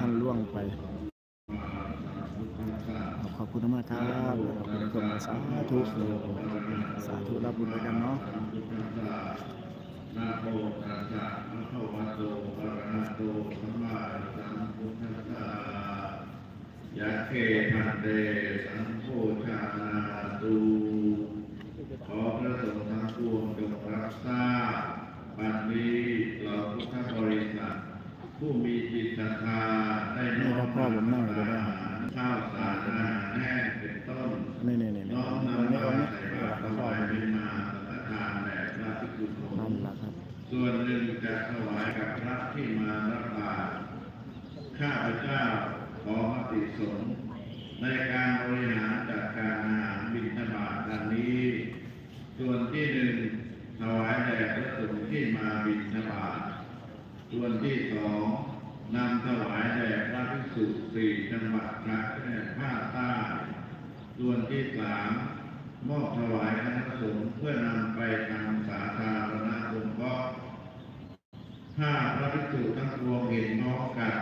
ນລ່ວງໄປ. ຂອບຄຸນມາກໆ ຄັບ ແລ້ວກໍເປັນຕົ້ນວ່າ ສາທຸ ສາທຸ ຮັບບຸນນຳກັນເນາະ. ນະໂມຕັດສະ ພະຄະວະໂຕ ອະລະຫະໂຕ ສຳມາສຳພຸດທັດສະ. ຍັກເຂ ພັນເຕ ສັງໂຄ ຈານາຕຸ. ຂໍພະສົງທັງປວງຈົ່ງຮັບຊາບ. ບັດນີ້ເຮົາພຸດທະບໍລິສັດ ຜູ້ມີຈິດສັດທາໄດ້ນ້ອມນຳພະອາຫານ ຂ້າວສານອາຫານແຫ້ງເປັນຕົ້ນ ນ້ອມນຳມາໃສ່ບາດຖວາຍເປັນມະຫາສັງຄະທານແດ່ພະພິກຂຸສົງ ສ່ວນໜຶ່ງຈະຖວາຍກັບພະທີ່ມາຮັບບາດ. ຂ້າພະເຈົ້າຂໍມະຕິສົງໃນການບໍລິຫານຈັດການອາຫານບິນທະບາດດັ່ງນີ້. ສ່ວນທີໜຶ່ງ ຖວາຍແດ່ພະສົງທີ່ມາບິນທະບາດ. ສ່ວນທີສອງ ນຳຖວາຍແດ່ພະພິກສຸສີ່ຈັງຫວັດຊາຍແດນພາກໃຕ້. ສ່ວນທີສາມ ມອບຖວາຍຄະນະສົງເພື່ອນຳໄປທຳສາທາລະນະສົງເຄາະ. ຖ້າພະພິກສຸທັງປວງເຫັນພ້ອມກັນ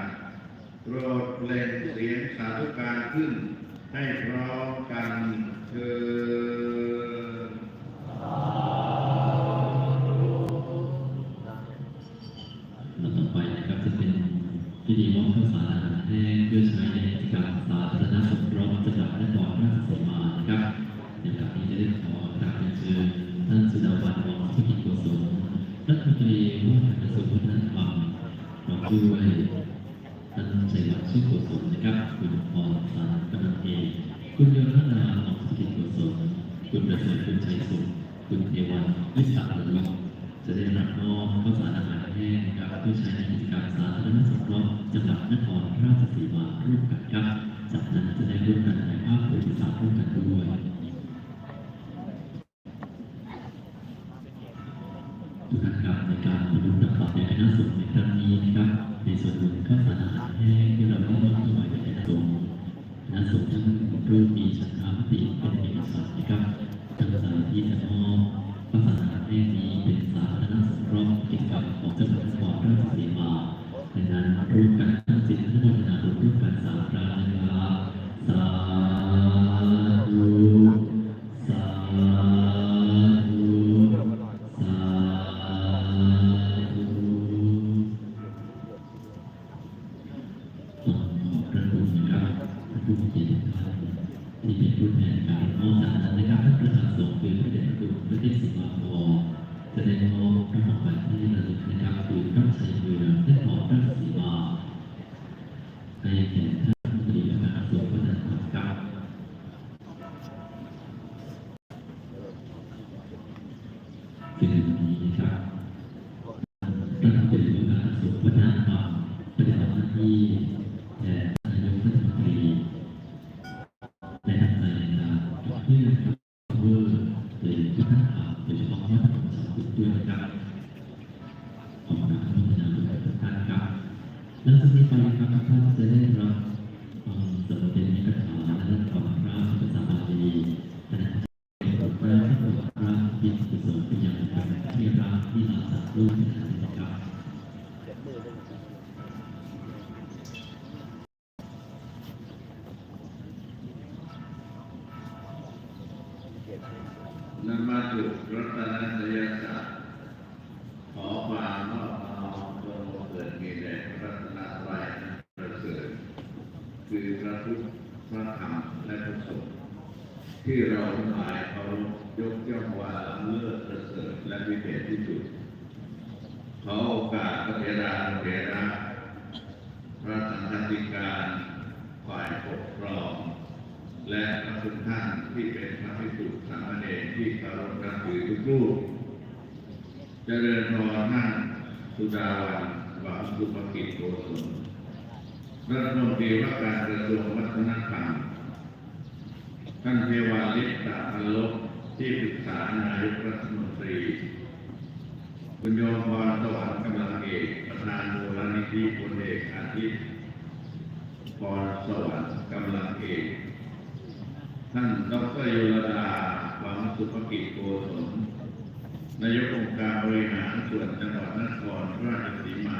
ໂປດເລັ່ງສຽງສາທຸການຂຶ້ນໃຫ້ພ້ອມກັນເທີ້ນ. ລຳດັບຕໍ່ໄປນະຄັບ ຈະເປັນພິທີມອບເຂົ້າສານອາຫານແຫ້ງ ເພື່ອໃຊ້ໃນກິດຈະກຳສາທາລະນະສົງເຄາະ ຈັງຫວັດນະຄອນລາຊະສີມານະຄັບ. ໃນໂອກາດນີ້ຈະໄດ້ຂໍກາບຮຽນເຊີນ ທ່ານ ສຸດາວັນ ວັງສຸພະກິດໂກສົນ ລັດຖະມົນຕີວ່າການກະຊວງວັດທະນະທຳ ພ້ອມດ້ວຍ ທ່ານ ໄຊວັນ ຊື່ໂກສົນນະຄັບ, ຄຸນ ອອນສັນ ກຳມະນາທິການ, ຄຸນ ໂຍທະນາ ວັງສຸພະກິດໂກສົນ, ຄຸນ ປະເສີດ ບຸນໄຊສຸກ, ຄຸນ ເທວັນ ວິສາລະລຸດ, ຈະໄດ້ຮັບມອບເຂົ້າສານອາຫານແຫ້ງນະຄັບ ເພື່ອໃຊ້ໃນກິດຈະກຳສາທາລະນະສົງເຄາະ ຈັງຫວັດນະຄອນລາຊະສີມາ ຮ່ວມກັນຄັບ. ຈາກນັ້ນຈະໄດ້ຮ່ວມກັນຖ່າຍພາບປະຫວັດສາດຮ່ວມກັນດ້ວຍ. ທຸກທ່ານຄັບ, ໃນການປະລຸມຕັກບາດແດ່ຄະນະສົງໃນຄັ້ງນີ້ນະຄັບ, ໃນສ່ວນບຸນເຂົ້າສານອາຫານແຫ້ງທີ່ເຮົາໄດ້ມອບຖວາຍແດ່ຄະນະສົງ, ຄະນະສົງທັງທຸກຮູບມີສັນທາມະຕິເປັນເອກະສັນນະຄັບ. ຕັ້ງໃຈທີ່ຈະມອບເຂົ້າສານອາຫານແຫ້ງນີ້ເປັນສາທາລະນະສົງເຄາະກິດຈະກຳຂອງຈັງຫວັດນະຄອນລາຊະສີມາ. ດັ່ງນັ້ນ ຮ່ວມກັນຕັ້ງຈິດອະນຸໂມທະນາບຸນຮ່ວມກັນສາມຄັ້ງນະຄັບ. ສາທຸ ສາທຸ ສາທຸ. ຕ້ອງຂອບພະຄຸນນະຄັບ ທ່ານຜູ້ມີກຽດທຸກທ່ານ ທີ່ເປັນຜູ້ແທນການມອບ. ຈາກນັ້ນນະຄັບ ທ່ານປະທານສົງ ຄືພະເດດພະຄຸນ ພະເທບສີມາພອນ ຈະໄດ້ມອບຂອງຂວັນທີ່ລະລຶກນະຄັບ ຄືພະໄຊເມືອງ ແລະ ຂອງພະສີມາ ໃຫ້ແກ່ທ່ານລັດຖະມົນຕີວ່າການກະຊວງວັດທະນະທຳ. ເຊິ່ງໃນວັນນີ້ນະຄັບ ລັດຖະມົນຕີວ່າການກະຊວງວັດທະນະທຳ ປະຕິບັດໜ້າທີ່ແທນນາຍົກລັດຖະມົນຕີ ແລະ ນຳໃຈໃນການຂັບເຄື່ອນ ເວີ ໂດຍວັດທະນະທຳ ໂດຍສະເພາະວັດທະນະທຳສາກົນດ້ວຍນະຄັບ. ຂໍອະນຸໂມທະນາບຸນກັບທຸກທ່ານນະຄັບ. ຫຼັງຈາກນີ້ໄປນະຄັບ ທຸກທ່ານຈະໄດ້ຮັບຟັງສຳເປັນເອກະຖາ ແລະ ຮັບຟັງພະພາສາບາລີ ແລະ ເປັນບົດການຂອບພະຄຸນພະພິກຂຸສົງໄປຍັງພະເຖລະວິລາສານຸວົງຄະນະນະຄັບ. ນະມັດຖຸລັດຕະນະໄຕຍະສັດ ຂໍຄວາມນອບນ້ອມຈົ່ງບັງເກີດມີແດ່ພະລັດຕະນະໄຕອັນປະເສີດ ຄືພະພຸດ ພະທຳ ແລະ ພະສົງ ທີ່ເຮົາທັງຫຼາຍເຄົາລົບຍົກຍ່ອງວ່າລ້ຳເລີດປະເສີດ ແລະ ວິເສດທີ່ສຸດ. ຂໍໂອກາດພະເຖລານຸເຖລະ ພະສັງຄາທິການຝ່າຍປົກຄອງ ແລະ ພະຄຸນທ່ານທີ່ເປັນພະພິກຂຸສາມະເນນທີ່ເຄົາລົບນັບຖືທຸກຮູບ. ຈະເລີນພອນທ່ານ ສຸດາວັນ ວັງສຸພະກິດໂກສົນ ລັດຖະມົນຕີວ່າການກະຊວງວັດທະນະທຳ, ທ່ານ ເທວາລິດ ຕາພັນລົບ ທີ່ປຶກສານາຍົກລັດຖະມົນຕີ, ຄຸນ ຍອງພອນ ສະຫວັນ ກຳລັງເອກ ປະທານມູນນິທິພົນເອກອາທິດ ພອນສະຫວັນ ກຳລັງເອກ, ທ່ານ ດອກເຕີ ໂຍລະດາ ວັງສຸພະກິດໂກສົນ ນາຍົກອົງການບໍລິຫານສ່ວນຈັງຫວັດນະຄອນລາຊະສີມາ,